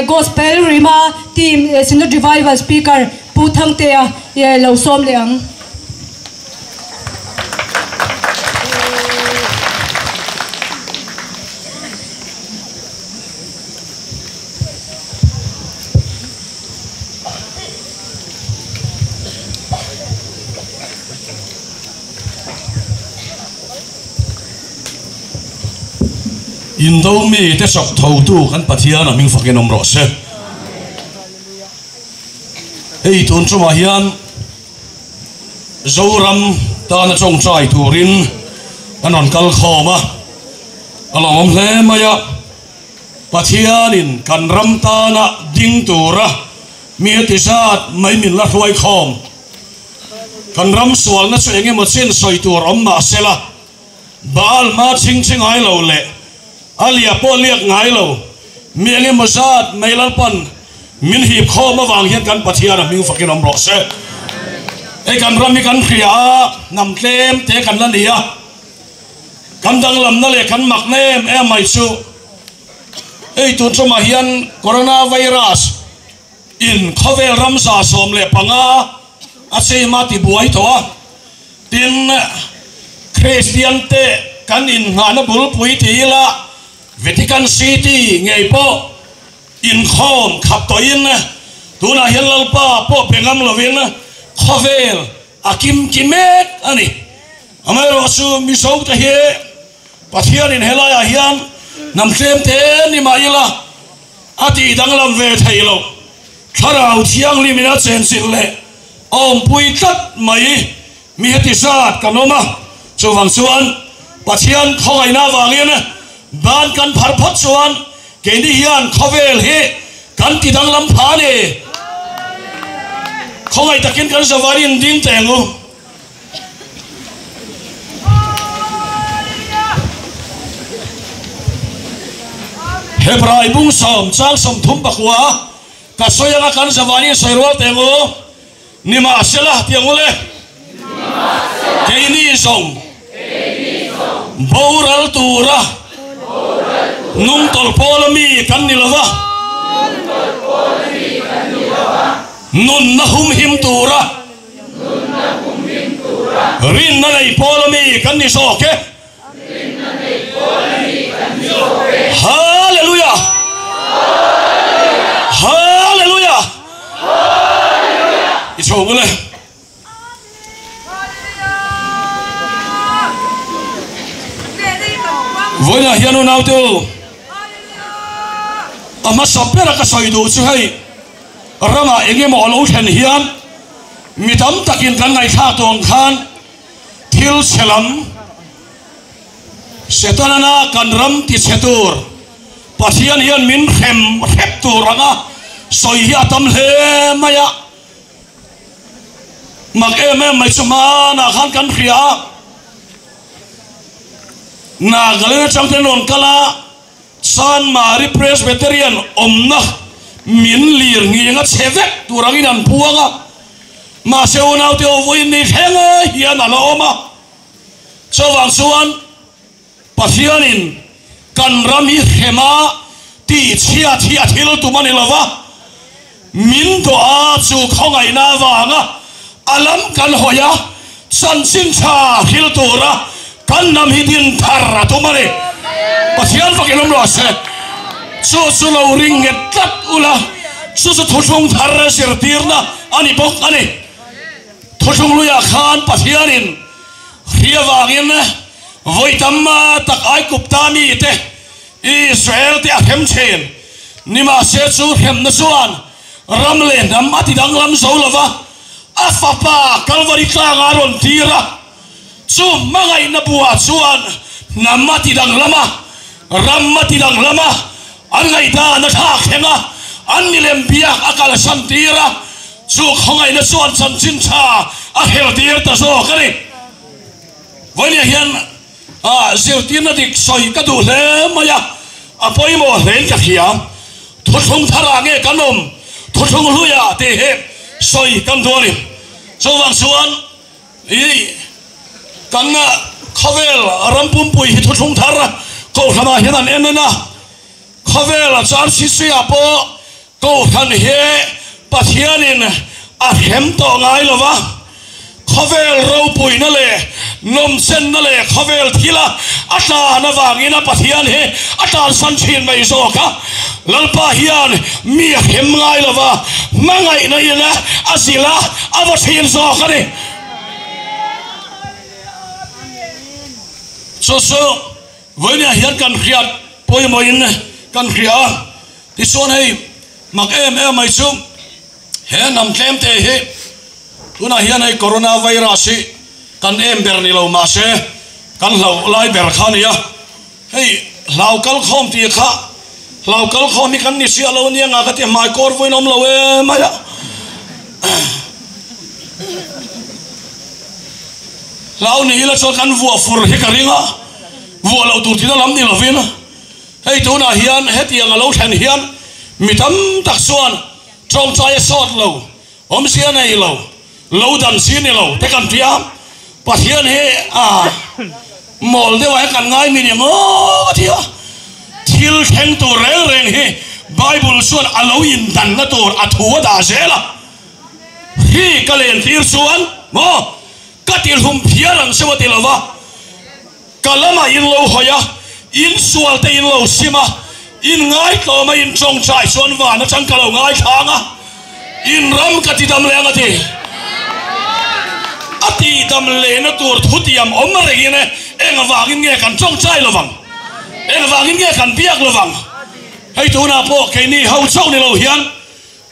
Gospel Rhema Team Synod Revival Speaker Pu Thangtea lo sawm leh ang. Indo mite chak thotu kan Pathian a hming fakin awm rawh se. Hei tun tumah hian Zoram tana tawngtai turin an rawn kal khawm a, a lawmawm hle mai a. Pathianin kan ram tana ding tura mi a ti zat mai min la hruai khawm. Kan ram sualna chu eng emaw chin sawi tur awm mah sela, Baal hma chhing chhe ngai lo leh a lia pawh liak ngai lo mi eng emaw zat mai Lalpan min hip khawm avang hian kan Pathian a hming fakin awm rawh se. Hei kan ram hi kan hria a, hnam tlem te kan la ni a, kan danglamna leh kan makna em em mai chu hei tun tumah hian Corona virus In khawvel ramza 15 a chim a ti buai tawh a, tin Kristian te kan innghahna bulpui ti ila Vatican City ngei pawh inkhawm khap tawhin tunah hian Lalpa pawh pe ngam lovin khawvel a kimki mek a ni. Amaherawhchu Mizo te hi Pathianin helaiah hian hnam tlem te ni mah ila a tih danglam ve thei lo. Thlarau Thianghlim in a chenchilh leh a awmpui tlat mai mi heti zat kan awm a, chuvang chuan Pathian khawngaihna avangin ban kan phar phawt chuan keini hian khawvel hi kan ti danglam pha a ni. Khawngaih takin kan zavarin ding teh ang u. Hebrai bung sawm chang 39 ka sawi anga kan zavani sawi rual teh ang u. Nimahsela tih ang u le. Keini zawng boral tura nung tawlh pawl a mi kan ni lova, nunna humhim tura Rinna nei pawl a mi kan ni zawk e. Hallelujah! Hallelujah! I chho bul e. Vawiinah hian unaute u, a hmasa bera ka sawi duh chu hei, Ramah eng emaw a lo thlen hian mi tam takin kan ngaihthlak tawh ang khan thil chhe lam Setanana kan ram ti chhe tur Pathian hian min hrem hrep tur anga sawi hi a tam hle mai a. Mak em em mai chu hmanah khan kan hria a, Nagaland atang ten rawn kal a, Sanmari Presbyterian awmna min lir nghing a chhe vek tur angin an puang a, mahse unaute aw vawiin ni thleng hian a la awm a. Chuvang chuan Pathianin kan ram hi hrema tihchhiat hi a thil tum a ni lo va, min dawh a chu khawngaihna avanga a lam kan hawi a, chanchin tha hril tura kan hnam hi din thar a tum a ni. Pathian fakin awm rawh se. Chu chu lo ring nghet tlat ula, chu chu thuthlung thar zirtirna a ni bawk a ni. Thuthlung luiah khan Pathianin hri avangin vawi tam tak Aigupta mite Israel te a hrem thin. Nimahse chu hremna chuan ram leh hnam a ti danglam zo lo va, a fapa Kalvari tlanga rawn tir a, chu hmangaihna buah chuan hnam a ti danglam a, ram a ti danglam a, an ngaihdan a thlak thleng a, an milem biak a kalsan tir a, chu khawngaihna chuan chanchin tha a hel tir ta zawk a ni. Vawinia hian A zirtirna dik sawi ka duh hle mai a, a pawimawh hlein ka hria. Thuthlung tharah nge kan awm, thuthlung hluiah tih hi sawi kan duh a ni. Chuvang chuan i kan khawvel ram pumpui hi thuthlung thar kohhranah hian an en en a. Khawvela chu RCC ah pawh Kohhran hi Pathianin a hrem tawh ngai lo va, khawvel ropuina leh nawmchenna leh khawvel thila a tlan avangin a Pathian hi a tlansan thin mai zawk a. Lalpa hian mi a hrem ngai lo va, hmangaihna in a zilh a, a va thin zawk a ni. Chu chu vawinia hian kan hriat pawimawhin kan hria a. Tichuan hei mak em em mai chu he hnam tlem te hi tunah hian hei corona virus hi kan em ber ni lo mahse kan hlauh lai ber kha a ni a, hei hlau kal khawm tih kha hlau kal khawm hi kan ni chiah lo ania nga ka ti hmai kawr vawiin awm lo em mai a. Hlau ni ila chuan kan vuah fur hi ka ring a, vuah loh tur thil a lam ni lovin. Hei tunah hian hetiang a lo thlen hian mi tam tak chuan tawngtai a sawt lo, awmzia nei lo, lo dan si ni lo te kan ti a, Pathian hi a mawl deuh ah hian kan ngai mi ni maw a ti a, thil thleng tur reng reng hi Bible chuan a lo indanna tur a thu a dah zel a, hi ka lentir chuan maw ka tihlum phiar ang cheu a ti lo va. Ka lamah in lo hawi a, in sual te in lo sim a, in ngaitlawm a in tawngtai chuan van atang ka lo ngaithlang a, in ram ka ti dam leh ang a ti. A tih dam lehna tur thutiam awm rengin e, engvangin nge kan tawngtai lovang? Engvangin nge kan biak lovang? Hei tunah pawh keini ho chauh ni lo hian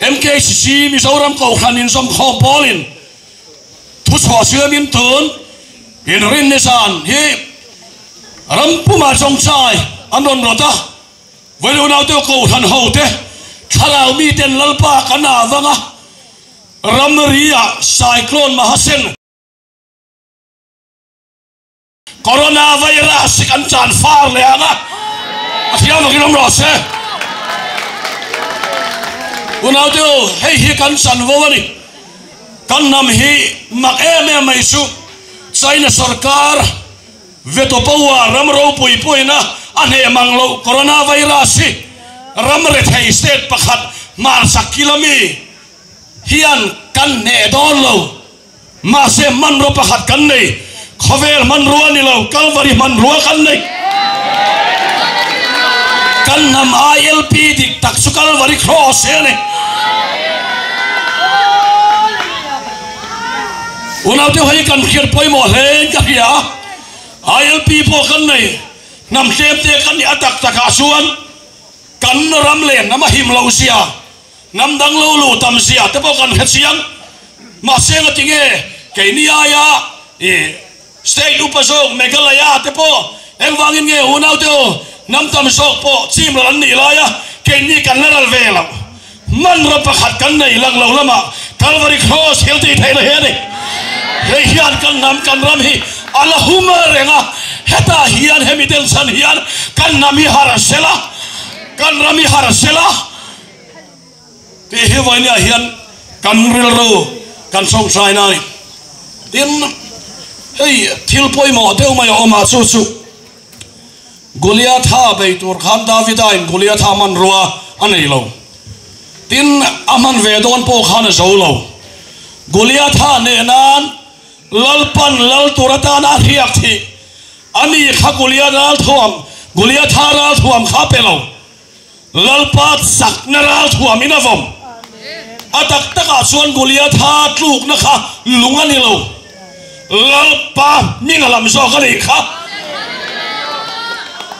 MKCC Mizoram Kohhran Inzawmkhawm pawlin Thuchhuah siamin tun inrin nizan hi ram pumah chawngchai an rawn rawt a, Vawilu naute Kohhran hote thlarau miten Lalpa kan ah vang a, ramri-ah Cyclone Mahasen, Corona virus hi kan chan far leh ang a, a thiam vakin awm rawh se. Unaute u, hei hi kan chanvo a ni. Kan hnam hi mak em em mai chu China sorkar veto power ram ropui puina a hneh mang loh Corona virus hi ram rethei state pakhat hmarchak kila mi hian kan hneh dawn lo. Mahse hmanrua pakhat kan nei, khawvel hmanrua ni lo, Kalvari hmanrua kan nei. Kan hnam ILP dik tak chu Kalvari Cross hi a ni. Unaute ho hi kan hriat pawimawh hlein ka hria a, ILP pawh kan nei, hnam tlemte kan nih a tak takah chuan kan ram leh hnam a him loh zia, Hnam dang lo lu tam zia te pawh kan hre chiang. Mahse nga tinge keini aia i state upa zawk Meghalaya te pawh engvangin nge unaute u hnam tam zawk pawh chim ral an nih laia keini kan la ral ve loh. Hmanraw pakhat kan nei lang lo lamah Calvary Cross thil tih theihna hi a ni. Hei hian kan hnam kan ram hi a la hum reng a, hetah hian hemi tel chhan hian kan hnam hi harh sela, kan ram hi harh sela. Tih hi vawinia hian kan rilru kan chawngchai na a ni. Tin, hei thil pawimawh deuh mai a awm a, chu chu Goliatha bei tur khan Davida in Goliatha hmanrua a nei lo. Tin, a hman ve dawn pawh khan a zo lo. Goliatha hneh nan Lalpan lal tur atana a hriak thih a ni kha Goliath ralthuam, Goliatha ralthuam kha a pe lo. Lalpa chakna ral thuam in a vawm. A tak takah chuan Goliatha tlukna kha lung a ni lo. Lalpa hming a lam zawk a nih kha.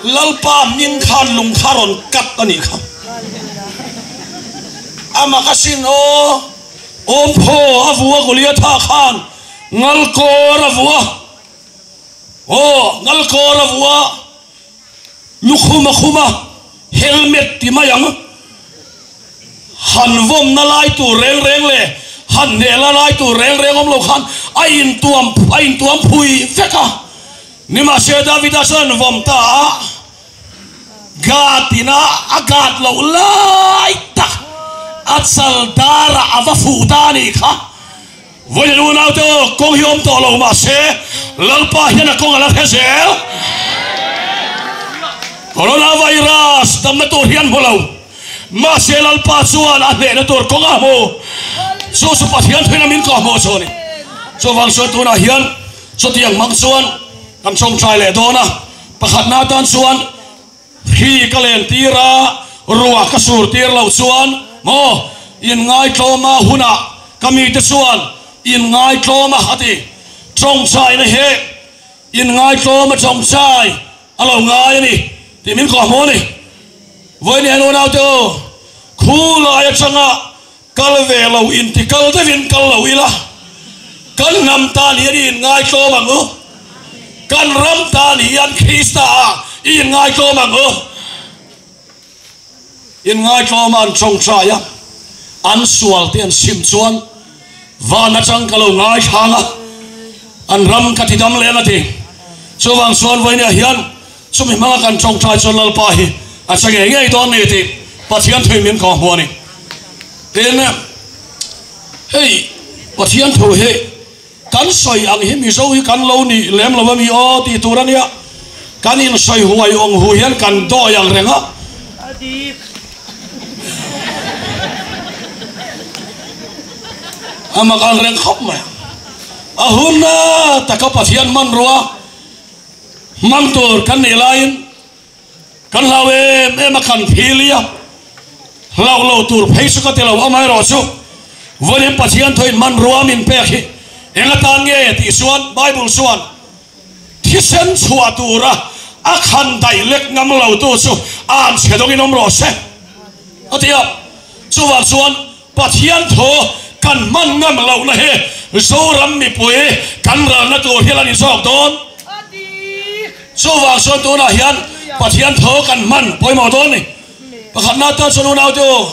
Lalpa hming khan lung kha rawn kat a nih kha. Amah ka sin aw, awmphaw a vua Goliatha khan ngalkawr a vua. Aw, ngalkawr a vua. Lukhum a khum a, helmet ti mai ang. Han vawmna lai tur reng reng leh han hnehla lai tur reng reng awm lo khan a intuam a intuam phui vek a. Nimahse Davida chuan vawm ta a, Gad ina a gad loh lai tak a chal darah a va fuh ta a nih kha. Vawiin unaute aw, kawng hi awm tawh lo mahse Lalpa hian a kawng a la hre zel. Coronavirus damna tur hi an hmu lo. Mahse Lalpa chuan a hnehna tur kawng a hmu. Chu chu Pathian thuin min kawhhmuh chu a ni. Chuvang chuan tunah hian chutiang hmang chuan kan tawngtai leh dawn a. Pakhatna atan chuan hri ka len tir a, ruah ka sur tir loh chuan maw inngaitlawma hunah ka mite chuan inngaitlawma a ti. Tawngtaina hi inngaitlawma tawngtai a lo ngai a ni tih min kawhhmuh a ni. Vawiin hian unaute u, khu lai atanga kal ve lo inti kal deuhin kal lo ila, kan hnam tan hian i inngaitlawm ang u, kan ram tan hian Krista ah i inngaitlawm ang u. Inngaitlawma an tawngtai a, an sual te an sim chuan van atang ka lo ngaithlang a, an ram ka ti dam leng a ti. Chuvang chuan vawinia hian chumi hmanga kan tawngtai chuan Lalpa hi a che ngei ngei dawn ni tih Pathian thuin min kawhhmuh a ni. Tin, hei Pathian thu hi Kan sawi ang hi Mizo hi kan lo nih lem lo ami aw tih tur a nia. Kan insawi huai awng hu hian kan dawi ang reng a. A mak ang reng khawp mai. A hun a taka Pathian hmanrua hmang tur kan nih laiin kan hlau em em a kan phil i a. Hlauh lo tur phei chu ka ti lo, amaherawhchu vawiin Pathian thuin hmanrua min pek hi eng atan nge tih chuan Bible chuan thisen chhuah tura a khan daih lek ngam lo tu chu an chhe dawngin awm rawh se a ti a. Chuvang chuan Pathian thu kan hman ngam lohna hi Zoram mipui kan ralna tur hian a ni zawk dawn. Chuvang chuan tunah hian Pathian thu kan hman pawimawh dawn ni. Pakhatna tan chuan unaute u,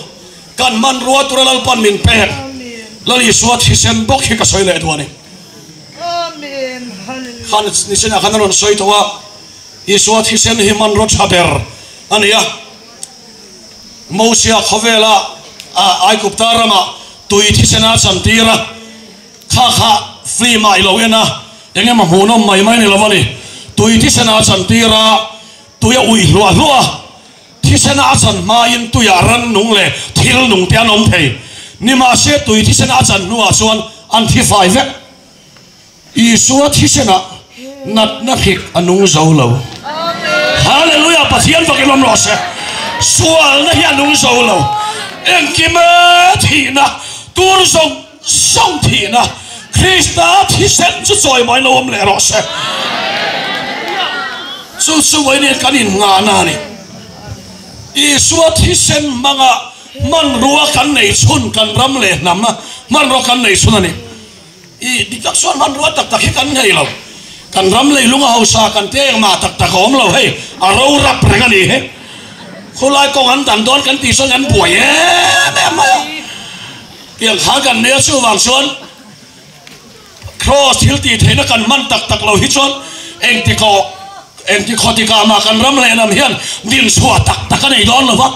kan hmanrua tura Lalpan min pek Lal Isua thisen bawk hi ka sawi leh duh a ni. Khan nisinah khan a rawn sawi tawh a, Isua thisen hi hmanrua tha ber a ni a. Mosia khawvela Aigupta ramah tui thisen a chantir a, kha kha film ah i lo en a, eng emaw hmuhnawm mai mai ni lo a ni. Tui thisen a chantir a, Tui a uih hluah hluah a, thisena a chan hmain tuiah rannung leh thil nung te an awm thei. Nimahse tui thisena a chan hnuah chuan an thi fai vek. Isua thisenah natna hrik a nung zo lo. Hallelujah! Pathian vakin awm rawh se. Sualna hi a nung zo lo. Engkim thihna tur zawng zawng thihna Krista thisen chu chawimawi lo awm leh rawh se. Chu chu vawiin kan innghahna a ni. Isua thisen hmanga hmanrua kan nei chhun kan ram leh hnam hmanrua kan nei chhun a ni. I dik tak chuan hmanrua tak tak hi kan nei lo. Kan ram leilung a hausa kan te engmah tak tak a awm lo hei a ro rap reng a ni hi. Khulai kawng an dan dawn kan tih chuan kan buai em em mai a. Tiang khan kan nia chuvang chuan Kraws thil tih theihna kan hman tak tak lo hi chuan engti kaw engti khaw tikah mah kan ram leh lam hian dinchhuah tak tak a nei dawn lo va.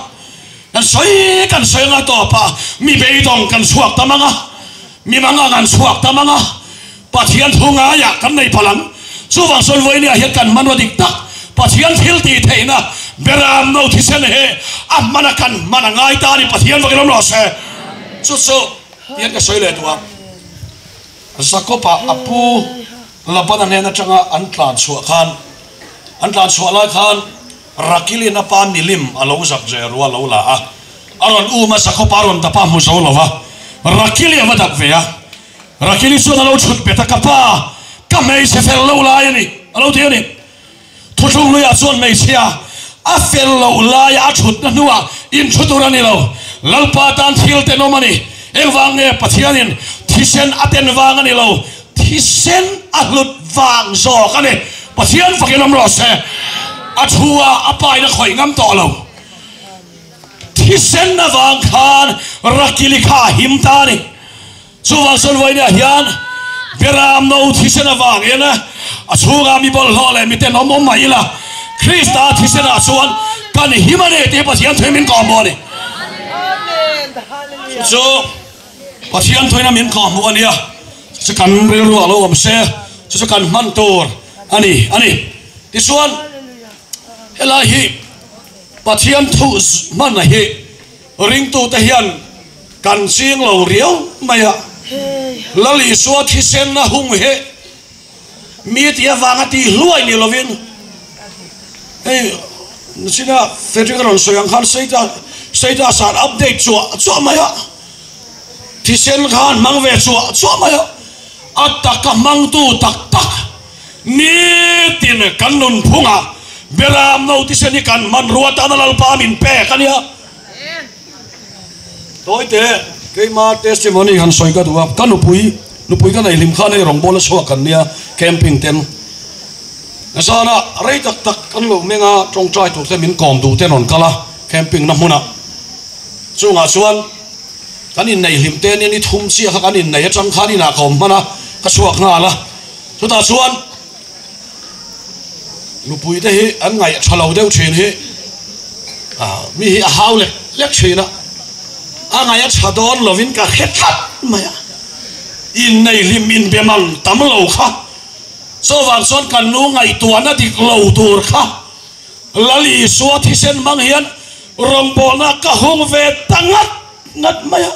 Kan sawi kan sawi anga tawpah mi beidawng kan chhuak tam anga, mi manga kan chhuak tam anga, Pathian thu ngaiah kan nei palh ang. Chuvang chuan vawinia hian kan hmanrua dik tak Pathian thil tih theihna Beram no thisen he a hmana kan hman a ngai ta a ni Pathian vakin awm rawh se. Chu chu tihian ka sawi leh duh a, Jakob-a a pu Labana hnen atanga an tlan chhuah khan, an tlan chhuah lai khan Rakilin a pa milim a lo zak ze rua lo la a, a rawn um a, Jakob-a a rawn dap a, a hmu zo lo va, Rakili a va dap ve a. Rakili chuan a lo chhut bet a, Ka pa, ka hmeichhe fel lo lai a ni, a lo ti a ni. Thuthlung luiah chuan hmeichhia a fel loh laia a chhutna hnuah inthu tur a ni lo. Lalpa tan thil tenawm a ni. Engvang nge Pathianin thisen a ten vang a ni lo, thisen a hlut vang zawk a ni. Pathian fakin awm rawh se. A thu a, a pain a khawih ngam tawh lo. Thisen avang khan Rakili kha a him ta a ni. Chuvang chuan vawiinah hian Beram no thisen avangin a chhungah mi bawlhhlawh leh miten awm awm mai ila, Krista thisenah chuan kan him a ni tih Pathian thuin min kawhhmuh a ni. Chu chu Pathian thuin a min kawhhmuh a nia. Chu chu kan rilru ah lo awm se, chu chu kan hman tur a ni a ni. Tichuan helai hi. Pathian thu hman hi ringtute hian kan ching lo riau mai a. Lal Isua thisen a hung hi mi tih avanga tih hluai ni lovin hei china Frederick a rawn sawi ang khan status ah an update chuah chuah mai a, thisen kha an hmang ve chuah chuah mai a, a taka hmangtu tak tak Nitin kan nunphungah Beram no thisen hi kan hmanrua tana Lalpa min pek a nia. Tawite, keima testimony han sawi ka duh a, ka nupui, nupui ka neihlim khan hei rawngbawla chhuak kan nia camping ten. Zana rei tak tak kan lo meng a, tawngtai tur te min kawm duh te rawn kal a camping na hmunah. Chungah chuan kan inneihlim te nia ni thum chiah kha kan innei atang khan inah ka awm hman a, ka chhuak nghal a. Chutah chuan nupuite hi an ngaih tha lo deuh thin hi mi hi a hau lek lek thin a, a ngaih a tha dawn lovin ka hre tlat mai a, innei hlim inbe mang tam lo kha, chuvang chuan kan nu ngaihtuahna dik lo tur kha Lal Isua thisen hmang hian rawngbawlna ka hung ve ta ngat ngat mai a.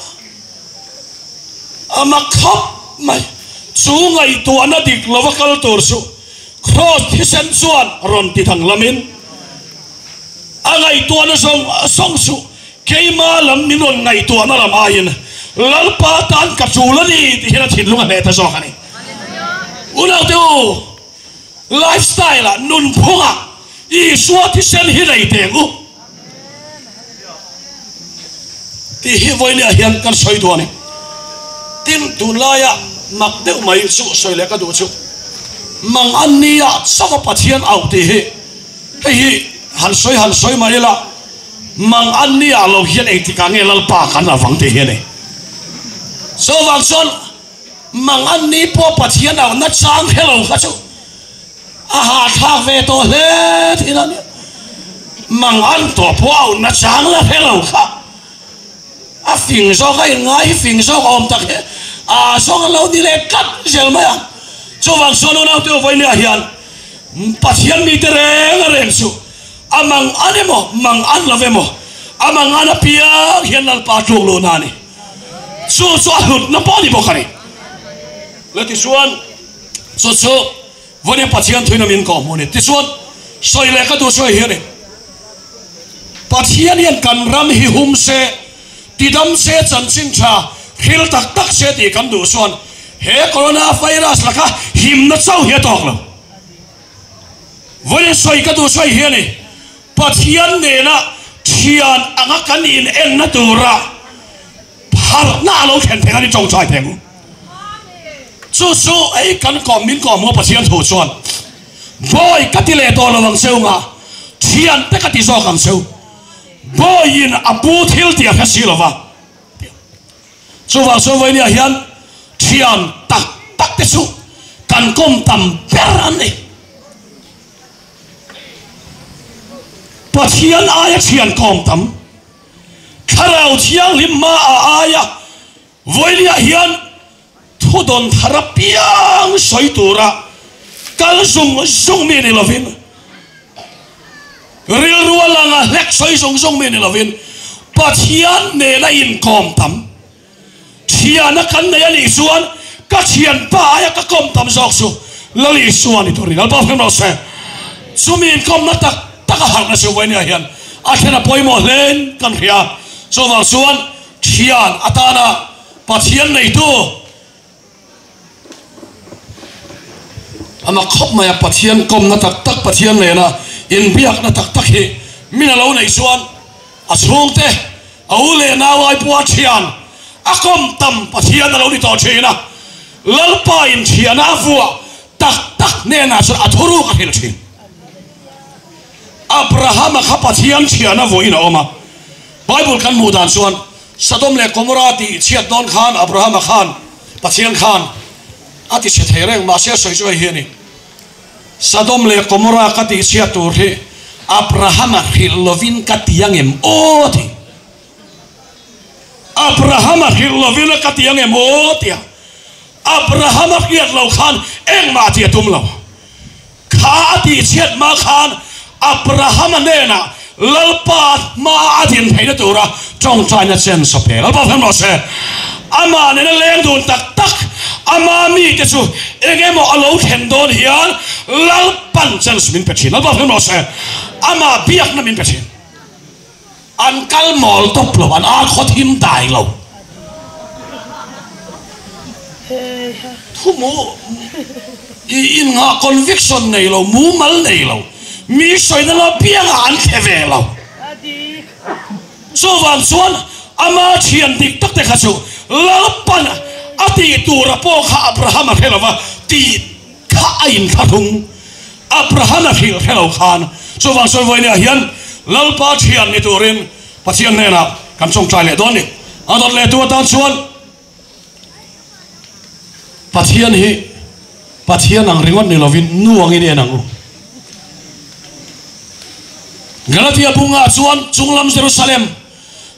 A mak khawp mai. Chu ngaihtuahna dik lova kal tur chu Kraws thisen chuan rawn ti danglamin a ngaihtuahna zawng zawng chu keima lam min rawn ngaihtuahna lam aiin Lalpa tan ka tul a ni tih hian a thinlung a hneh ta zawk a ni. Unaute u, lifestyle ah, nunphungah Isua thisen hi nei teng u tih hi vawinia hian kan sawi duh a ni. Tin, tunlaia mak deuh mai chu sawi leh ka duh chu mang an nia chauha Pathian auh tih hi hei hi han sawi han sawi mai ila mang an nia lo hian engtikah nge Lalpa kan avang tih hi a ni. Chuvang chuan mang an ni pawh Pathian auhna chang helo kha chu A hahthlak ve tawh hle thin a nia. Mang an tawh pawh a unna chang la hre lo kha. A fing zawk a inngai hi fing zawk a awm tak hi a zawng a lo ni leh tlat zel mai a. Chuvang chuan unaute u vawinia hian Pathian mite reng a reng chu a mang an emaw mang an lo emaw a mang an apiang hian Lalpa tluk luhna a ni. Chu chu a hlutna pawh a ni bawk a ni. Le tichuan chu chu Vawnia Pathian thuin a min kawh hmuh a ni. Tichuan, sawi leh ka duh chu hei hi a ni. Pathian hian kan ram hi hum se, tidam se, chanchin tha hril tak tak se tih kan duh chuan he Corona virus laka himna chauh hi a tawk lo. Vawnia sawi ka duh chu hei hi a ni. Pathian nena thian anga kan inenna tura Harhna a lo thlen thei a ni tawngtai thei ang. Chu chu ei kan kawm min kawm maw Pathian thu chuan Bawi ka ti leh tawh lo ang cheu nga thian te ka ti zawk ang cheu. Bawiin a pu thil tih a hre si lo va. Chuvang chuan vawinia hian thian tak tak te chu kan kawm tam ber an ni. Pathian aia thian kawm tam. Thlarau Thianghlim hmaah aia vawinia hian thudawn thar apiang sawi tura kal zung zung mi ni lovin, rilru a langa hlek sawi zung zung mi ni lovin, Pathian nena inkawm tam thiana kan nei a nih chuan ka thianpa aia ka kawm tam zawk chu Lal Isua ni tur ni. Lalpa hlim rawh se. Chumi inkawmna tak tak a harhna chu vawinia hian a thlen a pawimawh hlein kan hria. Chuvang chuan thian atana Pathian neitu a mak khawp mai a, Pathian kawmna tak tak, Pathian nena inbiakna tak tak hi min a lo neih chuan a chhungte, a u leh nau ai pawha thian a kawm tam Pathian a lo ni tawh thin a, Lalpa in thiana a vuah tak tak hnenah chuan a thuruk a hrilh thin. Abrahama kha Pathian thiana vuahin a awm a, Bible kan hmuh dan chuan Sodom leh Gomorrah tih chhiat dawn khan Abrahama khan Pathian khan a ti chhe thei reng, mahse a sawi chu hei hi a ni, Sodom leh Gomorrah ka tih chhiat tur hi Abrahama hrilh lovin ka ti angem aw ti. Abrahama hrilh lovin ka ti angem aw tia Abrahama hriat lo khan engmah tih a tum lo. Kha a tih chhiat hma khan Abrahama hnenah. Lalpa hma a din theihna tura tawngtaina chance a pe. Lalpa hmel rawh se. Amah nena leng dun tak tak ama mite chu eng emaw a lo thlen dawn hian Lalpan chance min pe thin. Lalpa hmel rawh se. Amah biakna min pe thin. An kal mawl tawp lo, an ar khaw thim dai lo. Thu mu i in ngah conviction nei lo, mumal nei lo, mi sawina la piangah an thle ve lo. Chuvang chuan ama thian dik tak te kha chu Lalpan a tih tura pawh kha Abraham a hre lo va, tih kha a inthlahrung. Abraham a hrilh hre lo khan chuvang chuan vawinia hian Lalpa thian ni turin Pathian hnenah kan tawngtai leh dawn ni. A dawt leh tu atan chuan Pathian hi Pathian ang ringawt ni lovin nu angin en ang u. Galatia bungah chuan chunglam Jerusalem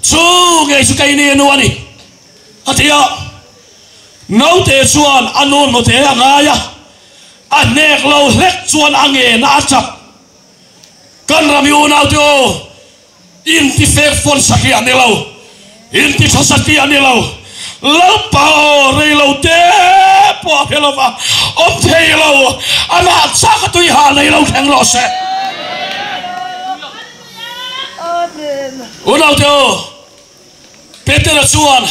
chu ngei chu keini nu a ni a ti a. Naute chuan a nu hnute a ngai a. A hnek lo hlek chuan a ngen a chak. Kan ram i unaute aw, inti fek fawn satliah ni lo, inti tha satliah ni lo, Lalpa aw rei lo te pawh a hre lo va, awm thei lo, amah chak a tui ha nei lo thleng rawh se. Unaute aw, Petera chuan,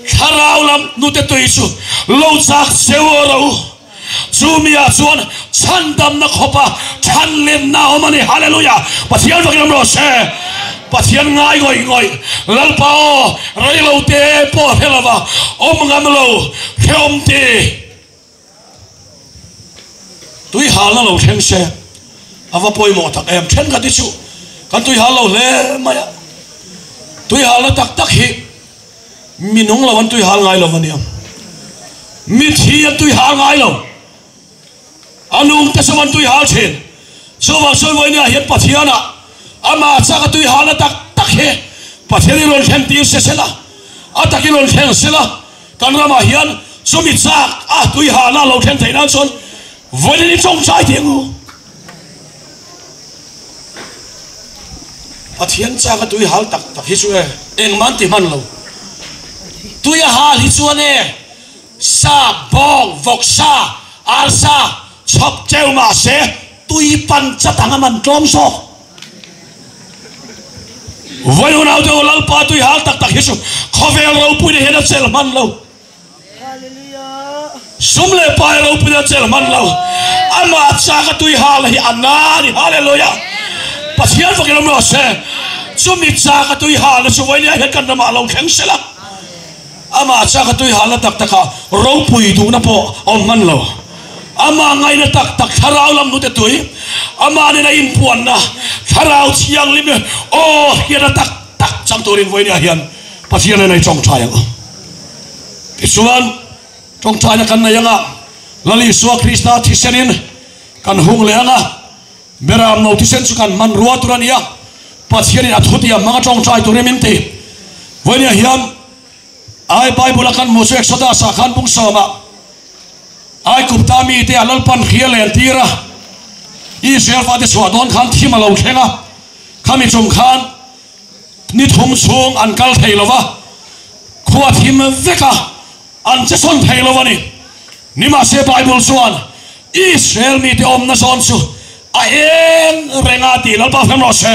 Thlarau lam hnute tui chu lo chak cheu rawh u. Chu miah chuan chhandamna khawpa chhanlenna a awm a ni. Hallelujah! Pathian fakin awm rawh se. Pathian ngai ngawih ngawih, Lalpa aw, reilote pawh a hre lova, awm ngam lo, hrehawm ti. Tui halna lo thleng se a va pawimawh tak em? Thenkhat hi chu kan tui hal lo hle mai a, tui halna tak tak hi mi nung lo an tui hal ngai lo a nia, mithi an tui hal ngai lo, a nung te chu an tui hal thin. Chuvang chuan vawinia hian Pathianah amah chak a tui halna tak tak hi Pathian i rawn thlen tir se sela, a tak i rawn thleng sela, Kan ramah hian chumi chak a tui hahna lo thlen theih nan chuan vawiin i tawngtai teh ang u. Pathian chak a tui hal tak tak hi chu e engmah an ti hman lo. Tui a hal hi chuan e sa, bawng, vawksa, arsa chhawp teuh mahse tui pan chat ang a man tlawm zawk. Vawi hunau te u Lalpa tui hal tak tak hi chu khawvel ropuina hian a chelh hman lo. Sum leh pai ropuina a chelh hman lo. Amah chak a tui hal hi a na a ni. Hallelujah. Pathian fakin awm rawh se. Chumi chak a tui halna chu vawinia hian kan ramah lo thleng sela. Amah chak a tui halna tak takah ropui duhna pawh a awm hman lo. Amah ngaihna tak tak thlarau lam hnute tui, amah nena inpuanna thlarau thianghlim aw hian a tak tak chang turin vawinia hian Pathian a nei tawngtai ang u. Tichuan, tawngtaina kan nei anga Lal Isua Krista thisenin kan hung leh anga Beram no thisen chu kan hmanrua tur a ni a, Pathianin a thutiam hmanga tawngtai turin min ti. Vawinia hian Ai Bible a kan hmuh chu Exodus ah khan bung sawmah Aigupta mite a Lalpan hria len tir a, Israel fate chhuah dawn khan thim a lo thleng a, khami chung khan ni thum chhung an kal thei lo va, khua thim vek a, an che sawn thei lo a ni. Nimahse Bible chuan Israel mite awmna zawn chu a eng reng a tih Lalpa hmem rawh se.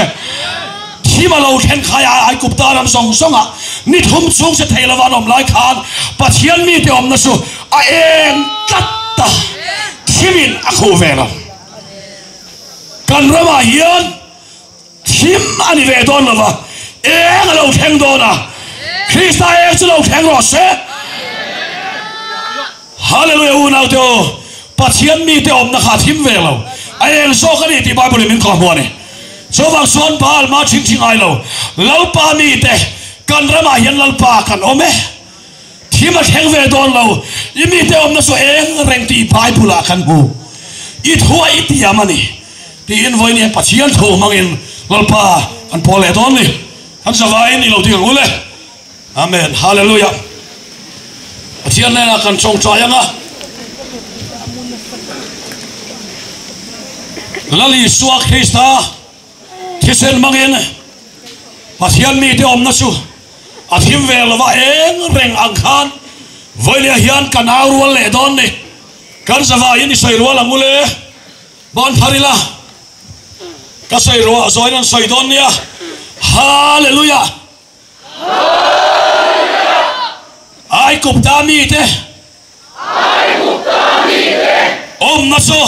Thim a lo thlen khai a Aigupta ram zawng zawngah ni thum chhung che thei lova an awm lai khan Pathian mite awmna chu a eng tlat ta thimin a khuh ve lo. Kan ramah hian Thim a ni ve dawn lova, eng a lo thleng dawn a, Krista eng chu lo thleng rawh se. Hallelujah unaute aw, Pathian mite awmna kha a thim ve lo, a eng zawk a ni tih Bible in min kawhhmuh a ni. Chuvang chuan Baal mah thing thi ngai lo, Lalpa mite kan ramah hian Lalpa kan awm e. Thim a thleng ve dawn lo, i mite awmna chu eng reng tih Bible ah kan hmu. I thu a i tiam a ni tiin vawiin Pathian thu hmangin Lalpa kan pawl leh dawn ni. Kan zavaiin i lo ding ang u le. Amen. Hallelujah. Pathian hnenah kan tawngtai ang a. Lal Isua Krista. Thisen hmangin Pathian mite awmna chu a thim ve lova eng reng ang khan vawilia hian kan au rual leh dawn ni. Kan zavaiin i sawi rual ang u le. Ban phar ila ka sawi ruah zawiin an sawi dawn nia. Hallelujah! Aigupta mite awmna chu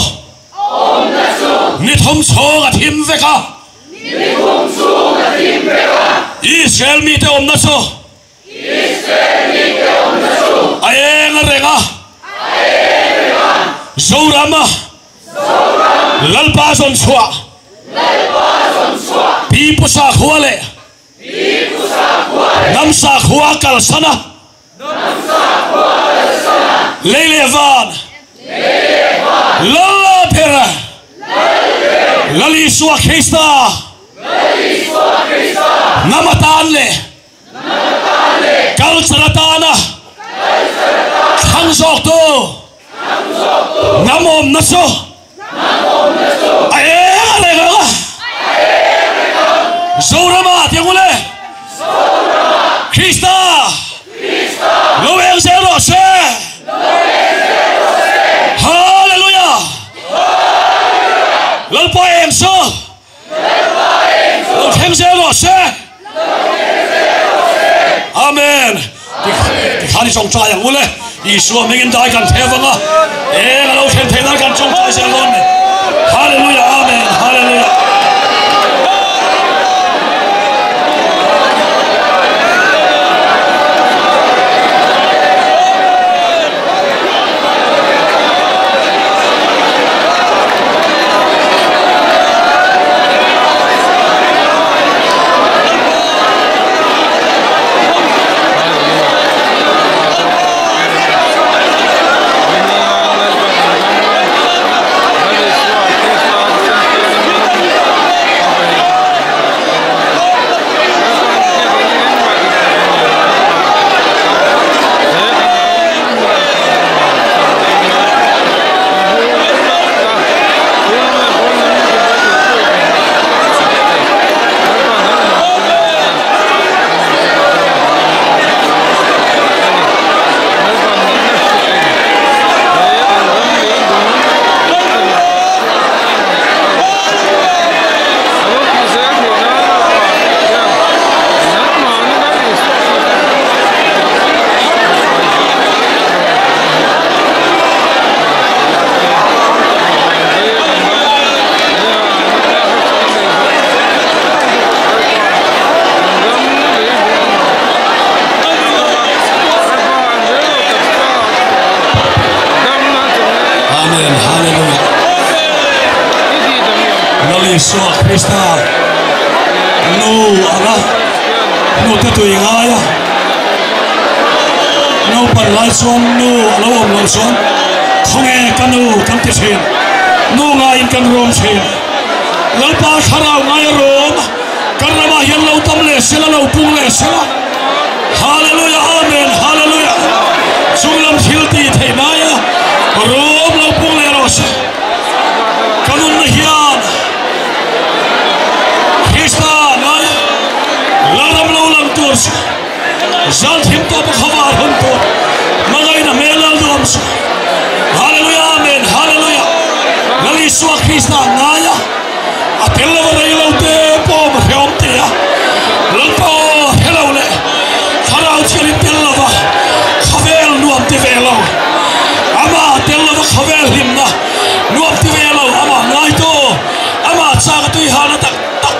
ni thum chhung a thim vek a. Israel mite awmna chu a eng a reng a. Zorama Lalpa zawn chhuah Pi Pu Sakhua leh Hnam sakhua kalsan a. Lei leh van. Lal la ber. Lal Isua Krista. Hnam atan leh culture atana thlang zawktu hnam awmna chu A eng a reng ang a. Zorama ti ang u le. Krista lo eng zel rawh se. Hallelujah. Lalpa eng chu lo thleng zel rawh se. Amen. Tikhan i tawngtai ang u le. Isua hmingin dai kan theu anga eng a lo thlen theih nan kan tawngtai zel dawn ni. Hallelujah. Amen. Hallelujah. Amen Hallelujah Lal Isua Krista nu anga hnute tui ngai a naupan lai chuan nu a lo awm loh chuan khawnge ka nu kan ti thin nu ngaiin kan rawm thin Lalpa thlarau ngai a rawm kan ramah hian lo tam leh sela lo pung leh sela Hallelujah Amen Hallelujah Chunglam thil tih theih hnaia rawm lo pung leh rawh se ka nunna hian Krista ngai Lalram lo lang tur chu zal thim tawp a khavar hun tur hmangaihna hmel lal duam chu Hallelujah Amen Hallelujah Lal Isua Krista ngai a a tel lova rei lo te pawh hreawm te a Lalpa aw hre lo leh Thlarau thiangin tel lova khawvel nuam ti ve lo Amah tel lova khawvel hlimna nuam ti ve lo Amah ngaitu Amah chak a tui hana tak tak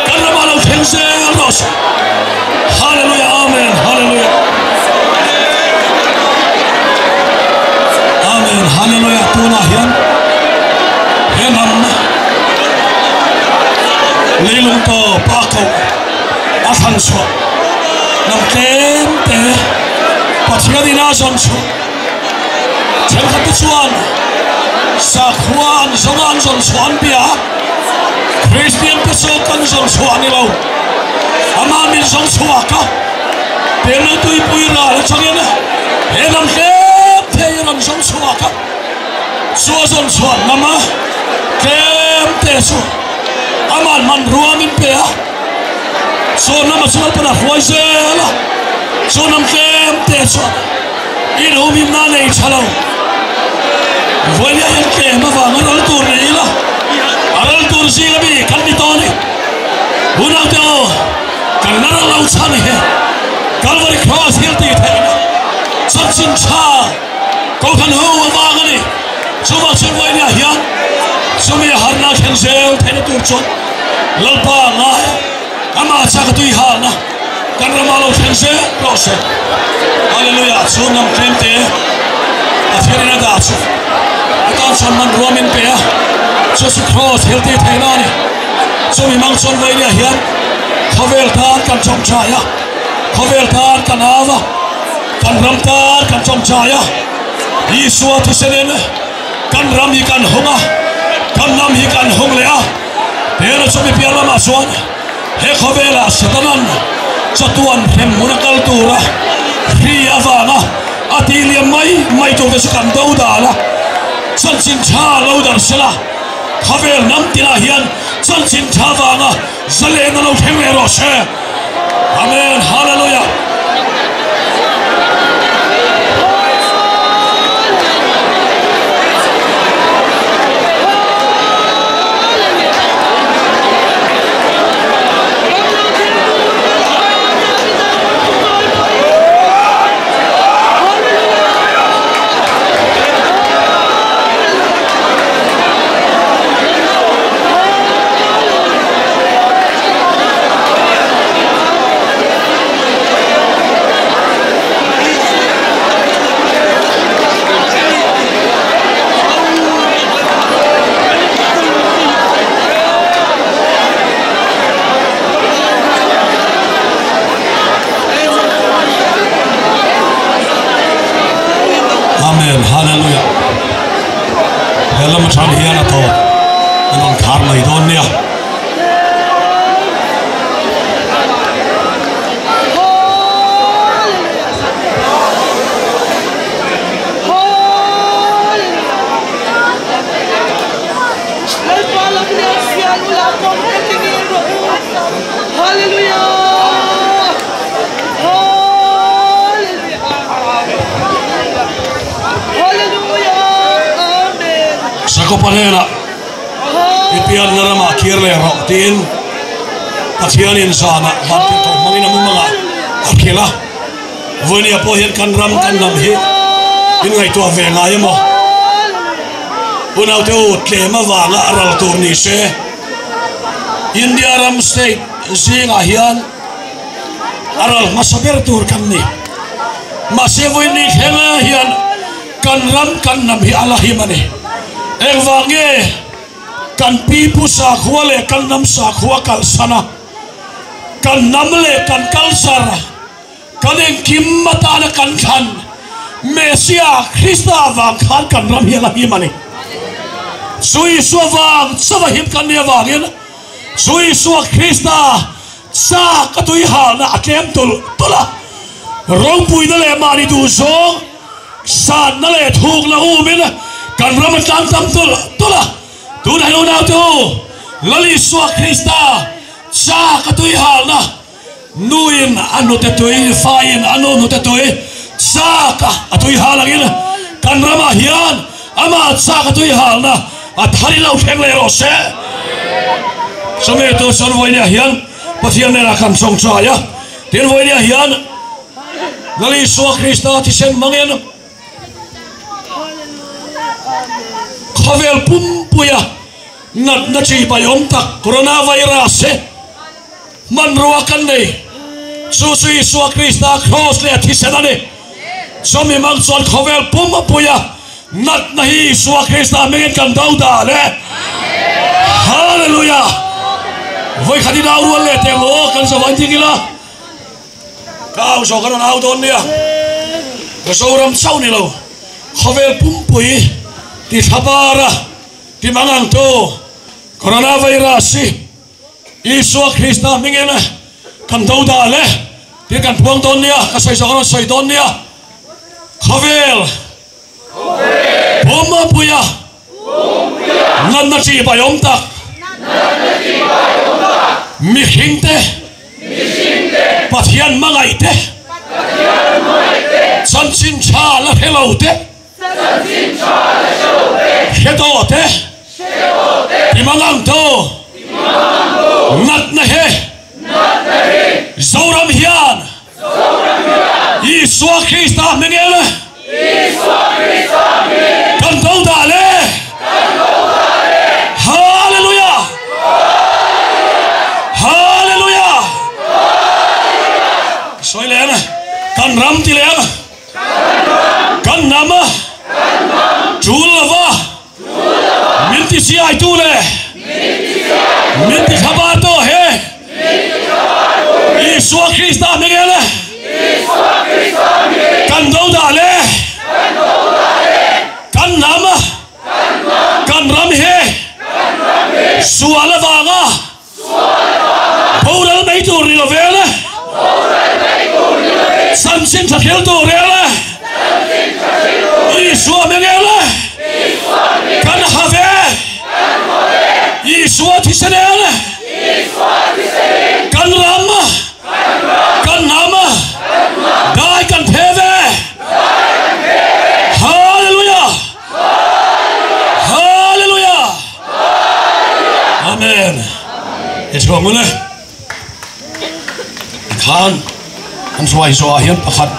kan ramah lo thleng zel rawh se. Hallelujah Amen Hallelujah Amen Hallelujah tunah hian he hnam leilung tawp a koh a thlan chhuah hnam tlem te Pathian in a zawn chhuah thenkhat te chuan sakhua an zawng a an zawn chhuah an bia a. Kristian te chu kan zawng chhuah a ni lo. Amah min zawng chhuak a, Pelu tuipui ral atangin he lam tlem thei a rawn zawng chhuak a, chu a zawn chhuah hnam a tlem te chu Aman hmanrua min pe a, chuan lama chu Lalpan a hruai zel a, chuan lam tlem te chuan inhumhimna a nei tha lo. Vawinia hian tlem avanga ral tur ni ila, a ral tur zinga mi kan ni tawh a ni. Unaute aw, kan la ral lo chhan hi Calvary Cross hial tih theihna chanchin tha Kohhran ho avang a ni. Chuvang chuan vawinia hian chumi a harna thlen zel theihna tur chuan Lalpa a ngai a, amah chak a tui halna kan ramah lo thleng zel rawh se. Hallelujah! Chhung lam tlem te Pathianin a dah chu a tan chuan hmanrua min pe a, chu chu Kraws thil tih theihna a ni. Chumi mang chuan vawinia hian khawvel tan kan tawngtai a, khawvel tan kan au a, kan ram tan kan tawngtai a. Isua thisenin kan ram hi kan hung a, kan hnam hi kan hung leh a. Hera chu mi piah lamah chuan he khawvelah Satanan chatuan hremhmun a kal tura hri avanga a tih liam mai mai turte chu kan do dan a, chanchin tha lo dar sela khawvel hnam tinah hian chanchin tha avanga zalen a lo thleng leh rawh se. Amen. Hallelujah. Amen. Hallelujah. He lam atang hian a tawp an rawn khar mai dawn nia. Jakob-a hnenah I pianna ramah kir leh rawh tiin Pathianin zanah vantirhkoh hmangin a mumangah a hrilh a. Vawinia pawh hian kan ram kan hnam hi in ngaihtuah ve ngai emaw? Unaute u, tlem avanga a ral tur ni se India ram state zingah hian a ral hmasa ber tur kan ni. Mahse vawiin ni thlenga hian Kan ram kan hnam hi a la him a ni. Engvang nge kan pi pu sakhua leh kan hnam sakhua kalsan a, kan hnam leh kan culture, kan engkim atana kan thlan Messiah Krista vang khan kan ram hi a la him a ni. Chu Isua vang chauh a him kan nih avangin chu Isua Krista chak a tui halna a tlem tulh tulh a, ropuina leh mahni duhzawng Sanna leh thukna umin kan ram a tlang tam tulh tulh a, tunah hian unaute u, Lal Isua Krista chak a tui halna, nuin a hnute tui, faiin a nu hnute tui chak a tui hal angin kan ramah hian amah chak a tui halna a thar in lo thleng leh rawh se. Chumi tur chuan vawinia hian Pathian hnenah kan tawngtai a, tin vawinia hian Lal Isua Krista thisen hmangin khawvel pumpuia natna chi pai awm tak coronavirus hi hmanrua kan nei. Chu chu Isua Krista kraws leh thisen a ni. Chumi hmang chuan khawvel pumpuia natna hi Isua Krista hmingin kan do dan e. Hallelujah! Vawikhat in au rual leh teh maw kan zavan ding ila. Ka au zawk a rawn au dawn nia. Ka Zoram chauh ni lo, khawvel pumpui ti thla bara ti mang ang tu Coronavirus hi Isua Krista hmingin kan do dah le tih kan puang dawn nia, ka sawi zawk a rawn sawi dawn nia. Khawvel pumpuia natna chi bai awm tak. Mihringte Pathian hmangaihte Chanchin tha la hre lo te Hre tawh te Ti mangang tu Natna hi Zoram hian Isua Krista hmingin kan do dah le. Hallelujah! Hallelujah! Sawi leh ang, kan ram ti leh ang, kan hnam tul lova min ti siaitu leh min ti thlabartu he Isua Krista hmingin kan do dah le kan hnam kan ram hi sual avanga boral mai tur ni lo vel e. Chanchin tha thil tur rel e. Isua hming e. Kan ha ve. Isua thisen el e. Kan ram kan hnam dai kan phe ve. Hallelujah! Hallelujah! Amen. He chuang ule. Khan an hruai zawh ah hian pakhat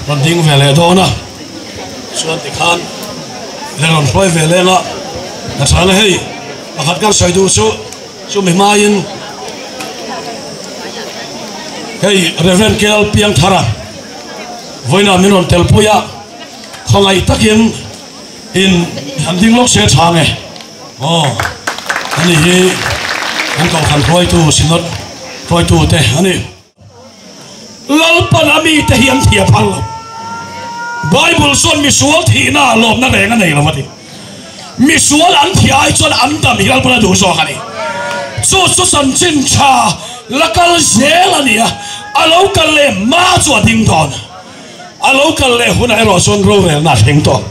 rawn ding ve leh dawn a. Chuan tikhan le rawn hruai ve leng a. Ka chhang a hei pakhat kan sawi duh chu chumi hmain hei Reverend Kel Piangthara vawiinah min rawn telpui a. Khawngaih takin in han ding lawk se tha nge. Aw, ani hi kan kohhran hruaitu Synod hruaitu te a ni. Lalpan a mite hi an thia phal lo. Bible chuan misual thihna ah lawmna reng a nei lo a ti. Misual an thih ai chuan an dam hi Lalpan a duh zawk a ni. Chu chu chanchin tha la kal zel a ni a, a lo kal leh hma chu a ding dawn. A lo kal leh hunah erawh chuan rorelna a thleng tawh.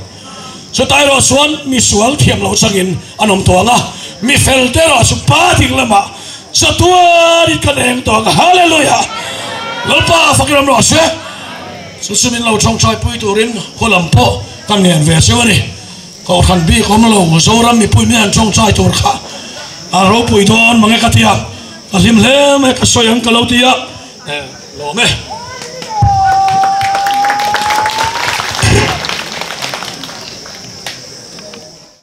Chutah erawh chuan mi sual thiam loh changin an awm tawh ang a, mi fel te erawh chu Pa ding lamah chatuanin kan eng tawh ang. Hallelujah! Lalpa fakin awm rawh se. Chu chu min lo tawngtai pui turin khaw lam pawh kan ngen ve cheu a ni. Kohhran bik awm lo Zoram mipui min han tawngtai tur kha a ropui dawn mange ka ti a, ka hlim hle mai ka sawi ang ka lo ti a, lawm e.